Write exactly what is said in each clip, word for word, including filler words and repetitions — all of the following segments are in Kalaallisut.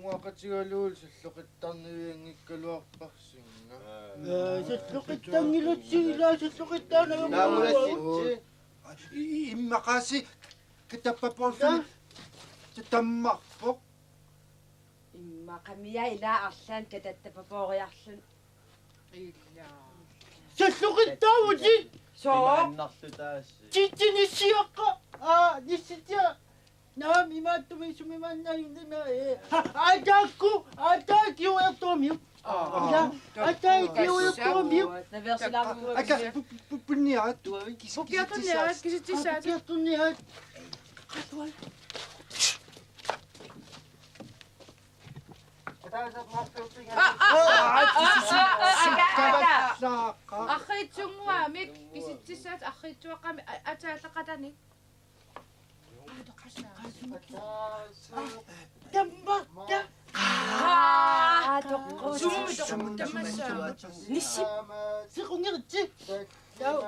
Immaqatigalugu salloqittarnivianngikkaluarparsinga. Aa, salloqittanngilutsigilaa, salloqittaanavianngilaa. Naamulasitti. I-, i-, immaqaasi katappapoorluni. Taa? Tatammarpoq. Immaqami ila arlaannik katattappapooriarluni. Ila. Salloqittaavutit. Soo. Imaannarlu taassi. Titti nissiaqqa. Aa, nissitia. Naam, imaattumik sumimaannarnima, ee. Ha, ataakku, ataakiuertuumiuk. Aa. Ila, ataakiuertuumiuk. Naveersilaarlugu. Aka, pu-, pu-, pu-, punniaat. Kis-, kis-, pukkiartorniaat, kisitsissaat. Pukkiartorniaat. Aa, aa, aa, aa, aa, aa, aa, aa, aa, aa. Arriitsunnguamik, kisitsissaat arriitsuaqqamik, a-, ataallaqatani. Tamma, ta-. Aa, toqqu. Sumut, toqqu, tammassaaq. Nissi. Sequngeritsi. Tau.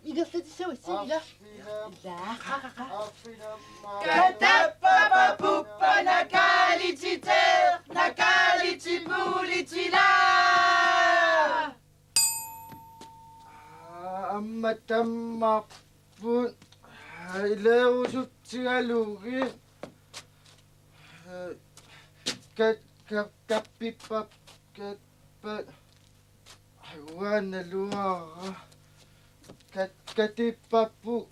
Ingerlatissavassi, ila. Ila. Katappapapuppa nakalititer, nakalitipulitila. Aamma tammarput. Ilerusutsigalugit. Ka-, ka-, kappippa-, kappa-, Uanga naluara. Kat-, katippapput.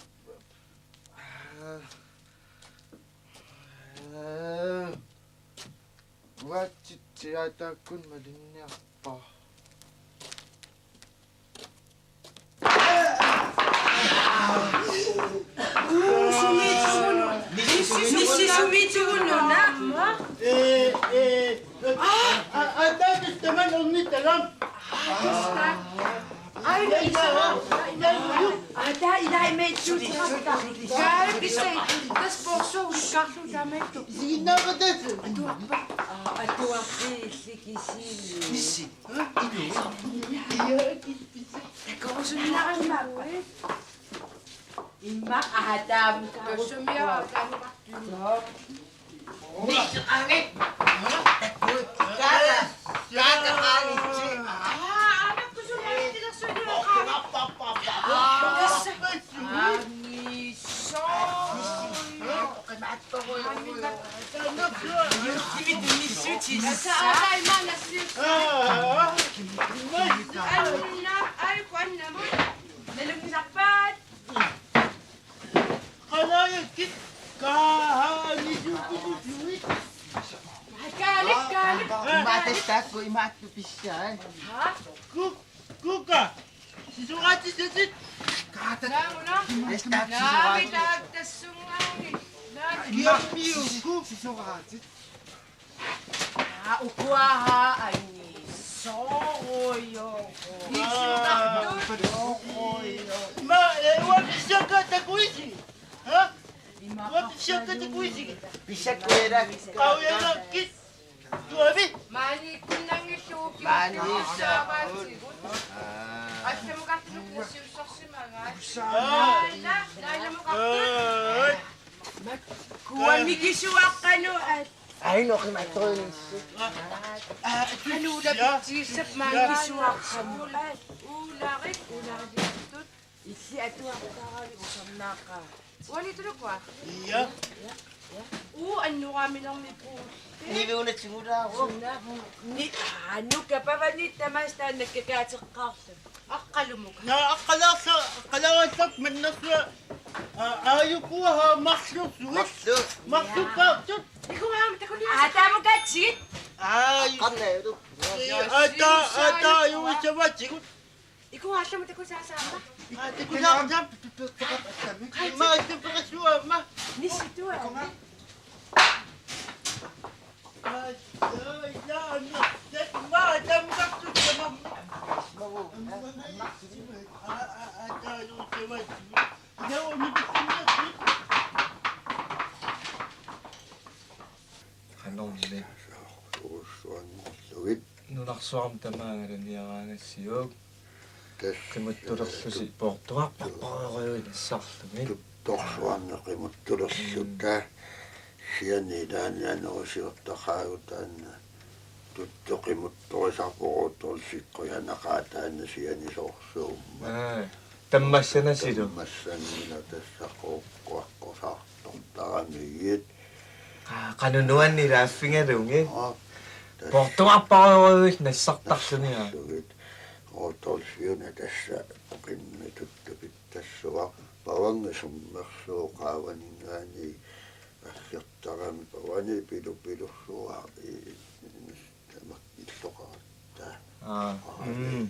Uatsitsiaq taakkua malinniarpara. Nissi sumituunuuna. Ee, ee. Aa, aa, aa, tamanna ornittalam. Aa, taa ilai meitsuuteqarta. Kaa, kissai, tassa porsuulikkaarlugu taamaattoq. Isiginnaaqataa. Atuarpa. Aa, atuarpilli kisiinni. Nissi. Inu. Ia, kipisa. Takorusunnaarama. Immaqa aataam. Tassumia, taanna. Joo. Misseqarnit. Takuuk. Kaata. Kaata qaanitsi. Aa, anakkusunnaartilersuinuaqaani. Aa, angisoo. Asa, asa, imaannassiussaq. Anna, ai, kuannamut. Nalunngisarpaat. Qalajakkit kaanisuusuit. Kaalik, kaalik. Imaattoq taakku imaattoq pissaa, eh. Haa? Ku-, kuka. Sisoraatit. Kaata. Naamuna. Estaak. Naami sisoraatit. Taak tassungaanni. Naami. Kiammiukku. Sisoraatit. Aa, ukua haa angisoorujuk. Aa. Ma, eh, uanga pissakka takuisi. Ha? Uanga pissakka takuisi. Pissakka uanga. Qaujanakkit. Tuavi. Maani kunnanngillugu. Maani. Saavaatigut. Aa. Allamukartunuk nassiussarsimagaat. Aa. Naila, nailamukartut. Aa. Kuamikisuaqqanu. Ainoqi mattoinissi. Anu lapitsigissap maangisuaqqamut. Uularik, uularik. Illit atuartaravit usornaqaaq. Uani tulukua? Ia. Uu, annoraaminermi puulli. Niviunatigulaaruk. Ni, anu kapavani tamaasa taanna kakaateqqaarluni. Aqqalumuka. Naa, aqqalaarsa-, aqqalaarallarpoq mannersua. Aa, aajukua haa marluusuit. Marluu. Marluukkaartut. Ikuaam takuliasa. Aataamukatsigit. Aa, aqqarnaalu. Ata, ata, ajuisavaatigut. Ikuaallama takusaasaamma. Aa, takusaasam. Imma, imma, imma. Nissi tua. Qanormi. Nunarsuarmi tamaanga alaniaraangassiuk. Tassa. Qimuttulerlusi poortugarpaqarujuit nassarlugit. Tuttorsuarmi qimuttulerluta. Mm. Sianilaanianerusiortaqaagut taanna. Tuttu qimuttorisarpoq Rudolfip qujanaqaaq taanna sianisoorsuummat. Aa. Tammassanasilu. Tammassanngilaq tassa quuqquaqqusartortaramigit. Aa, qanoq nuannilaaffigalugit. Aa, tassa. Poortugarpaqarujuit nassartarlugit. Nassarlugit. Rudolfiuna tassa qimmituttupit tassuaq. Pavannga summersuuq qaavaninngaanniit aggertarami pavani pilu-, pilussuaq i-, tamakku illoqaratta. Aa, aa, mm.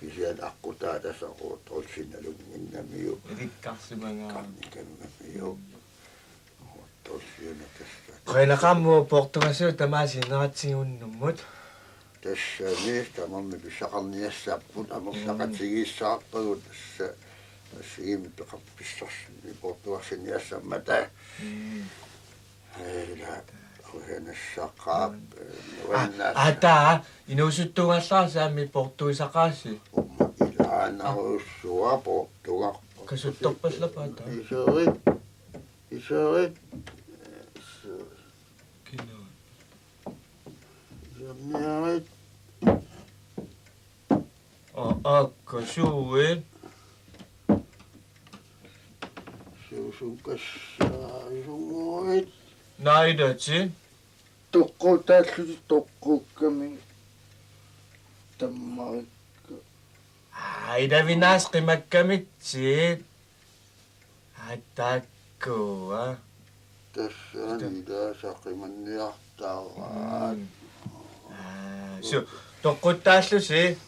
Kisianni aqqutaata tassa Rudolfi nalunnginnamiuk. Ilikkarsimagaa. Ilikkarsimagaa. Rudolfiuna tassa. Qujanaqaaq aamma poortugasuut tamaasa ineratsigit unnummut. Tassami tamarmik pissaqarniassaapput amerlaqatigiissaarpagut tassa. Tassagimi peqarpissarsinni poortugarsinniassammata. Mm. Ila, qujanassaqqaarpoq, mm, nuannaarsuaq. Aa, taa, inuusuttuugallarsi aamma poortuisaqaasi. Uumma ilaanarujussuaq poortugarput. Kasuttorpallaarpata. Iserit, iserit. Kina. Iserniarit. Aa, aakkasuit. Suusukassaasunguit. Nailatit. Toqqutaallutit toqqukkamik tammarikka. Aa, ilavinaas qimakkamitsit. Aatsaat. Kua. Tassani ilaasa qimanniartaraat. Mm. Aa, su, toqquttaallusi?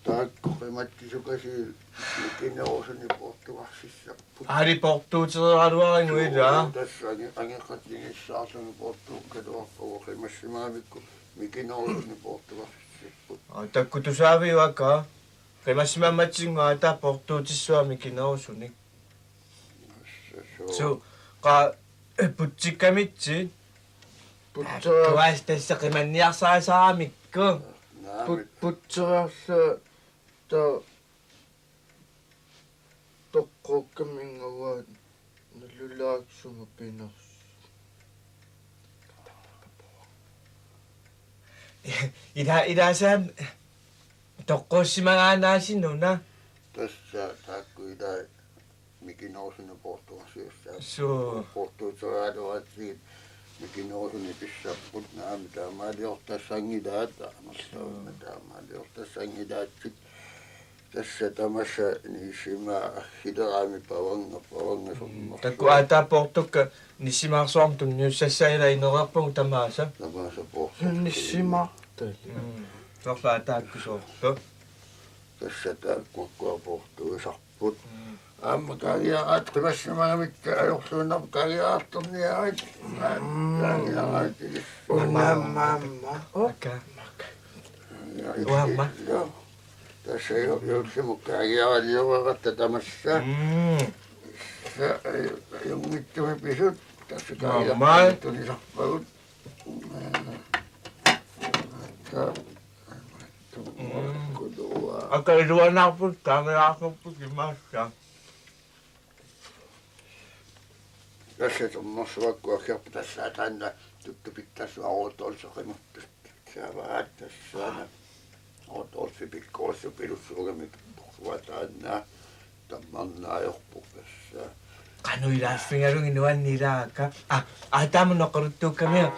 Taakku qimattisukasiit mikinerusunik poortugarsissapput. Aali poortuutereeraluarinnguit, ilaa? Tassa ange-, angeqatigiissaarluni poortuukkaluarpagut qimassimagamikku mikinerusunik poortugarsissapput. Aa, taakku tusaaviuk aka? Qimassimagamatigut aatsaat poortuutissavaa mikinerusunik. Su, qa, eh, putsikkamittut? Putsera-, tuas tassa qimanniarsarisaramikku. Naamik. Put-, putseriarlunga ta-, toqqukkaminngua nalulaaksuma pinersu. Ila-, ilaasa toqqussimagaannaasinnuna. Tassa taakku ilaa mikinerusunik poortugarsissapput. Suu. Poortuutereeraluaratsigit mikinerusunik pissapput, naamik taamaaliortassanngilaat, aamma. Suu. Taamaaliortassanngilaatsit. Tassa tamassa nisima aggilerami pavanga, pavanga. Mm, sommersuaq. Taakku aatsaat poortukkat nisimaarsuarmut tunniussassaat ilaa inereerpagut tamaasa. Tamaasa poortukkat. Nisimaartalik. Mm. Soorlu aatsaat taakku soorlu. Tassa taakkuakkua poortuisarput. Mm. Aamma kaagiaraat qimassimagamikku ajorluinnarput kaagiaraartorniarit. Mm. Kaagiaraat ilissi. Aamma, aamma, aamma. Oh. Aka. Uamma. Tassa ju-, juullimut kaagiaralioreratta tamassa. Mm. Sa-, ajunngitsumik pisut. Tassa aamma. Kaagiaraat tunisarpagut. Aka. Mm. Aka iluanaarput, kaagiaraarput imaassa. Tassa sommersuakkut aggiarput tassa taanna tuttupittassuaq Rudolfi qimuttut. Saavaat tassaana. Rudolfi pikkorissupilussuugami tuttorsuaq taanna. Tammarnaajorpoq tassa. Qanoq ilaaffigalugit nuannilaakka. Aa, aa, taama noqaluttuukkamiuk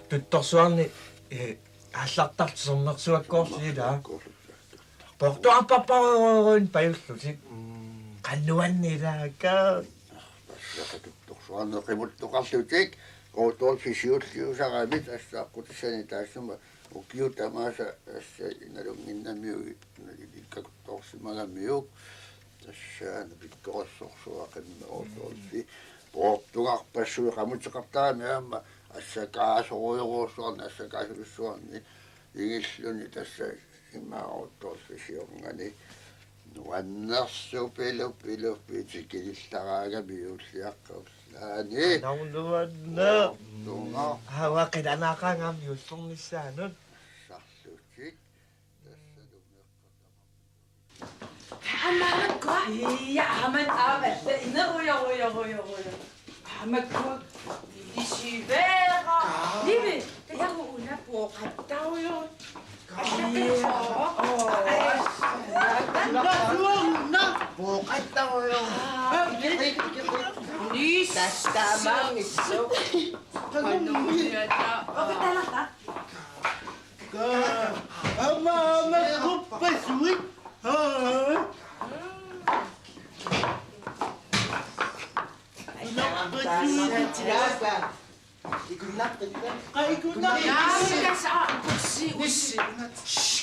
tuttorsuarnik, eh, aallartartut sommersuakkoorlugit ilaa. Sommersuakkoorlugit. Poortuarpapparuuruin pajullutik. Mm. Qanoq nuannilaakka. Tassa tuttorsuarnik qimuttoqarlutik. Rudolfi siulliusarami tassa aqqutissani taassuma ukiut tamaasa tassa nalunnginnamiuk nalilikkakkuttoorsimagamiuk. Tassa naapikkorissorsuaq qimmit Rudolfi. Poortugarpassuit qamuteqartarami aamma assakaasorujorujussuarnik assakaasulissuarnik ingilluni tassa imaaruttorfisiorngani nuannersupilupilupi tikilillaraangami juulliaqqallaani. Qanoq nuanneq. Tunga. Aa, uanga qilanaaqaanga aamma juullornissaanut. Sarlutik. Tassa lumeeqqatama. Aamma, aamma, kua. Ia, aamma, aamma, ila, ina, uja, uja, uja, uja. Aamma, kua. Ila, sivera. Kaa. Nivi, taku una pooqattarujuk. Kaa. Alla, pia. Oo. Alla, suarna. Pooqattarujuk. Aa, nis. Tastaamaanngitsoq. Qanoq. Oqattaarta. Kaa, aamma, aamma, kuppasuit. Haa. Kuppasuit. Kaa, ikunnaq. Kussi, kussi. Shh.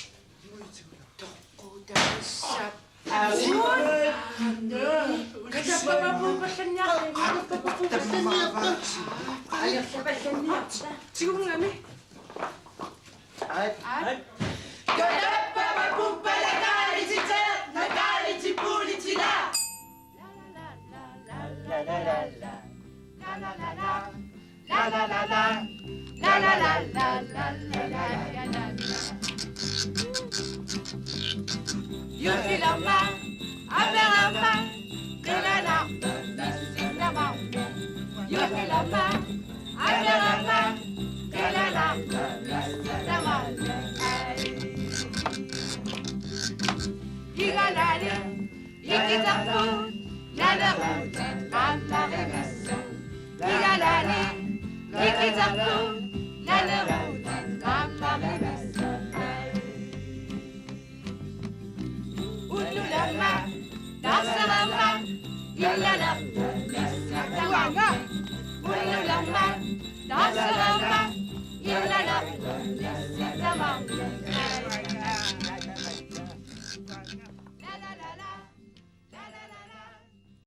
Toqqutaassap. Katappava pumpallanniarta. Katappava pumpallanniarta. Tigummigami. Ai. Ai. Katappava pumpallanniarta. Nataali tipuuli tila. La la la la. La la la la. La la la la. La la la la. Juullilama, amerama, qilanarpoq missinnamarpoq. Juullilama, amerama, qilanarpoq missinnamarpoq. Igalani, ikitarput, naleruutit qaammarimissut. Igalani, ikitarput, naleruutit qaammarimissut. Unnulama, tassarama, Illalaq, illalaq, illalaq, illalaq,